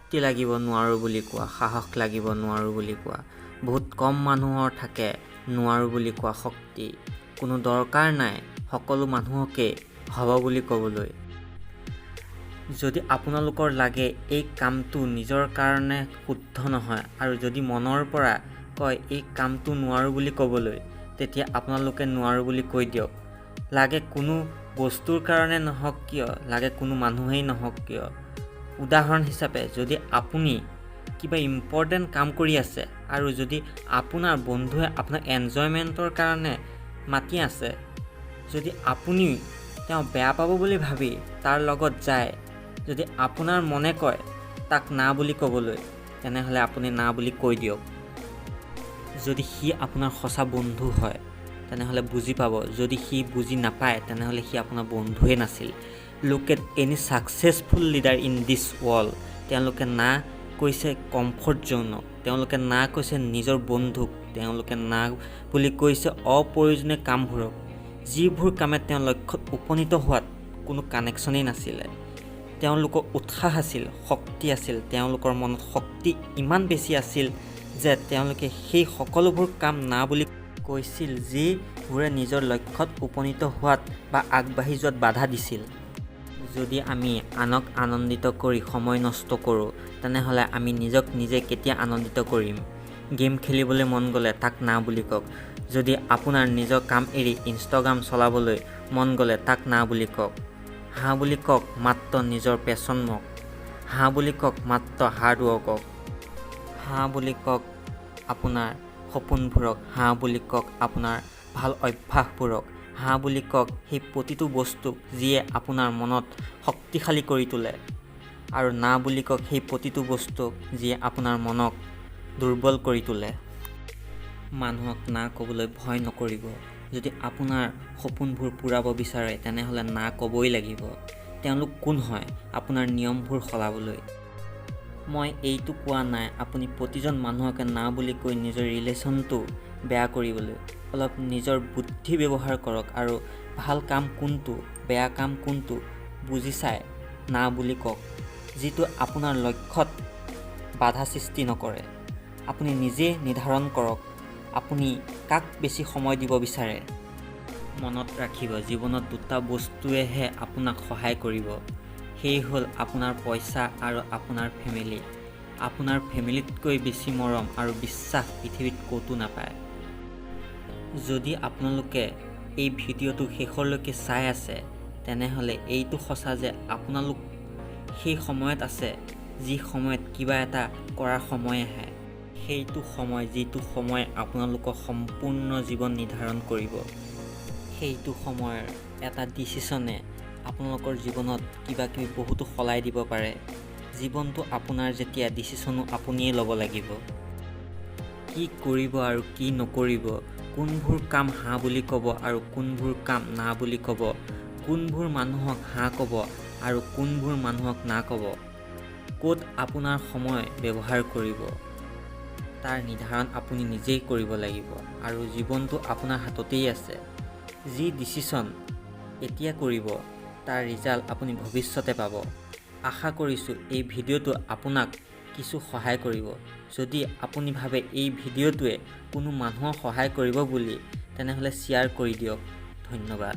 শক্তি লাগিব নোৱাৰোঁ বুলি কোৱা, সাহস লাগিব নোৱাৰোঁ বুলি কোৱা। বহুত কম মানুহৰ থাকে নোৱাৰোঁ বুলি কোৱা শক্তি। কোনো দৰকাৰ নাই সকলো মানুহকে হ'ব বুলি ক'বলৈ। যদি আপোনালোকৰ লাগে এই কামটো নিজৰ কাৰণে শুদ্ধ নহয় আৰু যদি মনৰ পৰা কয় এই কামটো নোৱাৰোঁ বুলি ক'বলৈ, তেতিয়া আপোনালোকে নোৱাৰোঁ বুলি কৈ দিয়ক। লাগে কোনো বস্তুৰ কাৰণে নহওক কিয়, লাগে কোনো মানুহেই নহওক কিয়। উদাহৰণ হিচাপে, যদি আপুনি কিবা ইম্পৰ্টেণ্ট কাম কৰি আছে আৰু যদি আপোনাৰ বন্ধুৱে আপোনাক এনজয়মেণ্টৰ কাৰণে মাতি আছে, যদি আপুনি তেওঁ বেয়া পাব বুলি ভাবি তাৰ লগত যায়, যদি আপোনাৰ মনে কয় তাক না বুলি ক'বলৈ, তেনেহ'লে আপুনি না বুলি কৈ দিয়ক। যদি সি আপোনাৰ সঁচা বন্ধু হয়, তেনেহ'লে বুজি পাব। যদি সি বুজি নাপায়, তেনেহ'লে সি আপোনাৰ বন্ধুৱে নাছিল। Look at any successful leader in this world. তেওঁলোকে না কৈছে কমফৰ্ট জ'নক, তেওঁলোকে না কৈছে নিজৰ বন্ধুক, তেওঁলোকে না বুলি কৈছে অপ্ৰয়োজনীয় কামবোৰক, যিবোৰ কামে তেওঁ লক্ষ্যত উপনীত হোৱাত কোনো কানেকশ্যনেই নাছিলে। তেওঁলোকৰ উৎসাহ আছিল, শক্তি আছিল। তেওঁলোকৰ মনত শক্তি ইমান বেছি আছিল যে তেওঁলোকে সেই সকলোবোৰ কাম না বুলি কৈছিল, যিবোৰে নিজৰ লক্ষ্যত উপনীত হোৱাত বা আগবাঢ়ি যোৱাত বাধা দিছিল। যদি আমি আনক আনন্দিত কৰি সময় নষ্ট কৰোঁ, তেনেহ'লে আমি নিজক নিজে কেতিয়া আনন্দিত কৰিম? গেম খেলিবলৈ মন গ'লে তাক না বুলি কওক। যদি আপোনাৰ নিজৰ কাম এৰি ইনষ্টাগ্ৰাম চলাবলৈ মন গ'লে তাক না বুলি কওক। হাঁ বুলি কওক মাত্ৰ নিজৰ পেশ্যনক। হাঁ বুলি কওক মাত্ৰ হাৰ্ড ৱৰ্কক। হাঁ বুলি কওক আপোনাৰ সপোনবোৰক। হাঁ বুলি কওক আপোনাৰ ভাল অভ্যাসবোৰক। হাঁ বুলি কওক সেই প্ৰতিটো বস্তুক, যিয়ে আপোনাৰ মনত শক্তিশালী কৰি তোলে আৰু না বুলি কওক সেই প্ৰতিটো বস্তুক, যিয়ে আপোনাৰ মনক দুৰ্বল কৰি তোলে। মানুহক না ক'বলৈ ভয় নকৰিব। যদি আপোনাৰ সপোনবোৰ পূৰাব বিচাৰে, তেনেহ'লে না ক'বই লাগিব। তেওঁলোক কোন হয় আপোনাৰ নিয়মবোৰ সলাবলৈ? মই এইটো কোৱা নাই আপুনি প্ৰতিজন মানুহকে না বুলি কৈ নিজৰ ৰিলেশ্যনটো বেয়া কৰিবলৈ। অলপ নিজৰ বুদ্ধি ব্যৱহাৰ কৰক আৰু ভাল কাম কোনটো, বেয়া কাম কোনটো বুজি চাই না বুলি কওক, যিটো আপোনাৰ লক্ষ্যত বাধা সৃষ্টি নকৰে। আপুনি নিজে নিৰ্ধাৰণ কৰক আপুনি কাক বেছি সময় দিব বিচাৰে। মনত ৰাখিব, জীৱনত দুটা বস্তুৱেহে আপোনাক সহায় কৰিব, সেই হ'ল আপোনাৰ পইচা আৰু আপোনাৰ ফেমিলি। আপোনাৰ ফেমিলিতকৈ বেছি মৰম আৰু বিশ্বাস পৃথিৱীত ক'তো নাপায়। যদি আপোনালোকে এই ভিডিঅ'টো শেষলৈকে চাই আছে, তেনেহ'লে এইটো সঁচা যে আপোনালোক সেই সময়ত আছে, যি সময়ত কিবা এটা কৰাৰ সময় আহে। সেইটো সময়, যিটো সময় আপোনালোকৰ সম্পূৰ্ণ জীৱন নিৰ্ধাৰণ কৰিব। সেইটো সময়ৰ এটা ডিচিশ্যনে আপোনালোকৰ জীৱনত কিবা কিবি বহুতো সলাই দিব পাৰে। জীৱনটো আপোনাৰ যেতিয়া, ডিচিশ্যনো আপুনিয়ে ল'ব লাগিব। কি কৰিব আৰু কি নকৰিব, কোনবোৰ কাম হাঁ বুলি ক'ব আৰু কোনবোৰ কাম না বুলি ক'ব, কোনবোৰ মানুহক হাঁ ক'ব আৰু কোনবোৰ মানুহক না ক'ব, ক'ত আপোনাৰ সময় ব্যৱহাৰ কৰিব, তাৰ নিৰ্ধাৰণ আপুনি নিজেই কৰিব লাগিব আৰু জীৱনটো আপোনাৰ হাততেই আছে। যি ডিচিশ্যন এতিয়া কৰিব, তাৰ ৰিজাল্ট আপুনি ভৱিষ্যতে পাব। আশা কৰিছোঁ এই ভিডিঅ'টো আপোনাক কিছু সহায় কৰিব। যদি আপুনি ভাবে এই ভিডিঅ'টোৱে কোনো মানুহক সহায় কৰিব বুলি, তেনেহ'লে শ্বেয়াৰ কৰি দিয়ক। ধন্যবাদ।